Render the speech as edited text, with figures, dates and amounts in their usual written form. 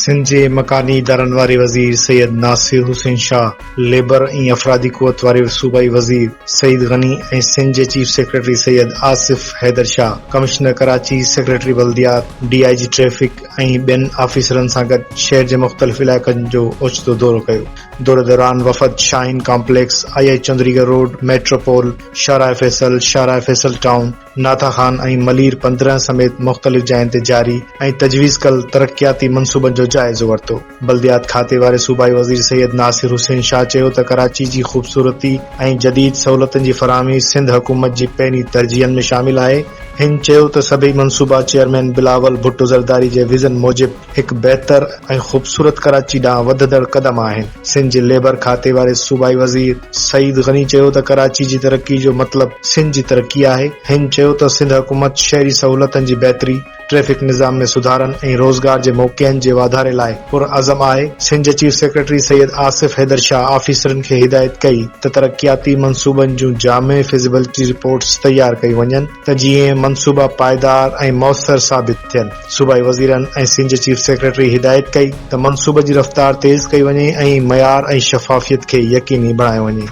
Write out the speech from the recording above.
سنڌ جي مڪاني ادارن واري وزير سيد ناصر حسين شاهه، ليبر ۽ افرادي قوت واري صوبائي وزير سعيد غني ۽ سنڌ جي chief secretary Syed Asif Haider Shah, commissioner Karachi, secretary بلديات، ڊي I جي ٽريفڪ ۽ ٻين آفيسرن سان گڏ شهر جي مختلف علائقن جو اوچتو دورو ڪيو. دوري دوران وفد Shaheen complex, I I Chundrigar road, metropole, شاهراهه فيصل، شاهراهه فيصل ٽائون، ناٿا خان ۽ ملير 15 سميت مختلف جاين تي جاري ۽ تجويز ڪيل ترقياتي منصوبن جو جائزو ورتو. بلديات کاتي واري صوبائي وزير سيد ناصر حسين شاهه چيو ته ڪراچي جي خوبصورتي ۽ جديد سهولتن جي فراهمي سنڌ حڪومت جي پهرين ترجيحن ۾ شامل آهي. هن چيو ته سڀئي منصوبا چيئرمين بلاول ڀٽو زرداري جي ويزن موجب هڪ بهتر ۽ خوبصورت ڪراچي ڏانهن وڌندڙ قدم آهن. سنڌ جي ليبر کاتي واري صوبائي وزير سعيد غني چيو ته ڪراچي جي ترقي جو مطلب سنڌ جي ترقي آهي. هن چيو ته سنڌ حڪومت شهري سهولتن جي بهتري، ٽريفڪ نظام ۾ سڌارن ۽ روزگار جي موقعن جي واڌاري لاء پرعزم آهي. سنڌ جي چيف سيڪريٽري سيد آصف حيدر شاهه آفيسرن کي هدايت ڪئي ته ترقياتي منصوبن جون جامع فزيبلٽي رپورٽس تيار ڪيون وڃن ته جيئن منصوبا پائيدار ۽ موثر ثابت ٿين. صوبائي وزيرن ۽ سنڌ جي چيف سيڪريٽري هدايت ڪئي ته منصوبي جي رفتار تيز ڪئي وڃي ۽ معيار ۽ شفافيت کي يقيني بڻايو وڃي.